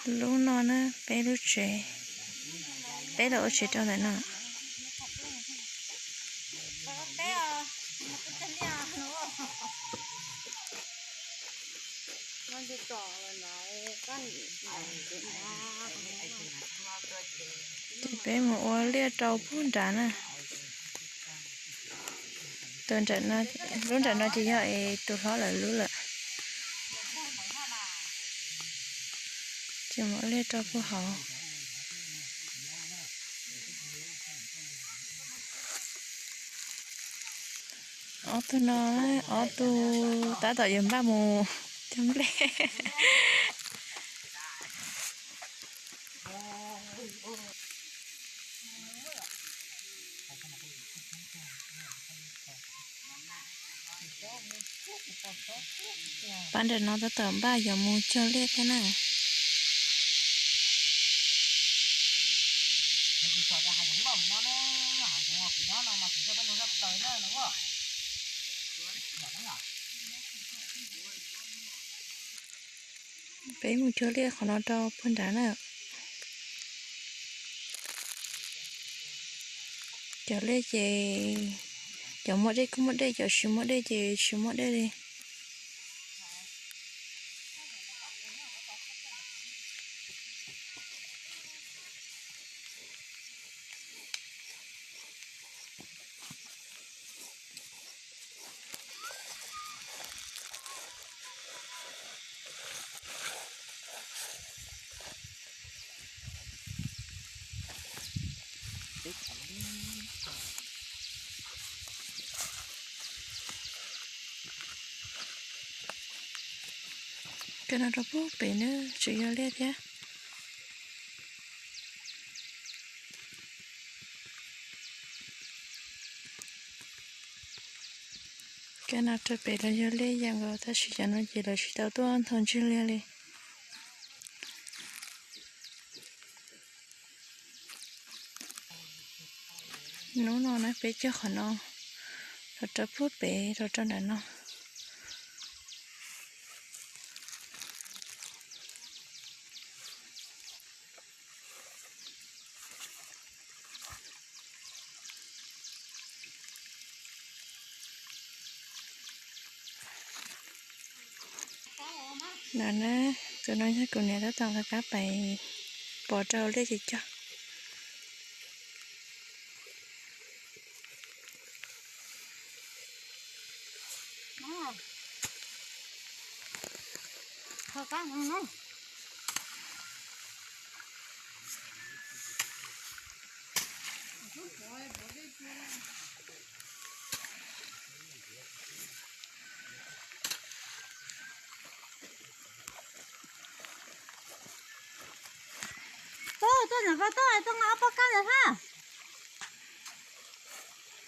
Lub no na, peb lub tsev, peb los ua tsev rau ntawm no. Ces peb mus ua liaj rau puag nrad na. Tus nram no, lub nram no ces yog es tus hlob lawv lub lawm. Ces mus ua liaj rau puag hauv. Ob tug no, ob tug tab tom yuav npaj mus cog nplej. Pab nram no tab tom npaj yuav mus cog liaj thiab na. Peb mus cog liaj qhov no rau puag nrad na. Cov liaj ces cov muaj dej kuj muaj dej, cov tsis muaj dej ces tsis muaj dej li. Kawg no rau puag pem na, tseem yog liaj thiab. Kawg no rau pem los yog liaj yam nkaus tab sis cov no ces lawv tsis tau tuaj nthos ntswg liaj li. Hnub no na peb cog qhov no los rau puag pem los rau nram no. No na, tus no yog kuv niam tab tom nqa kab pais pov rau liaj ces cog. Tuaj, tuaj ntawm ko tuaj, tuaj nqa ob pob kab ntawd ha.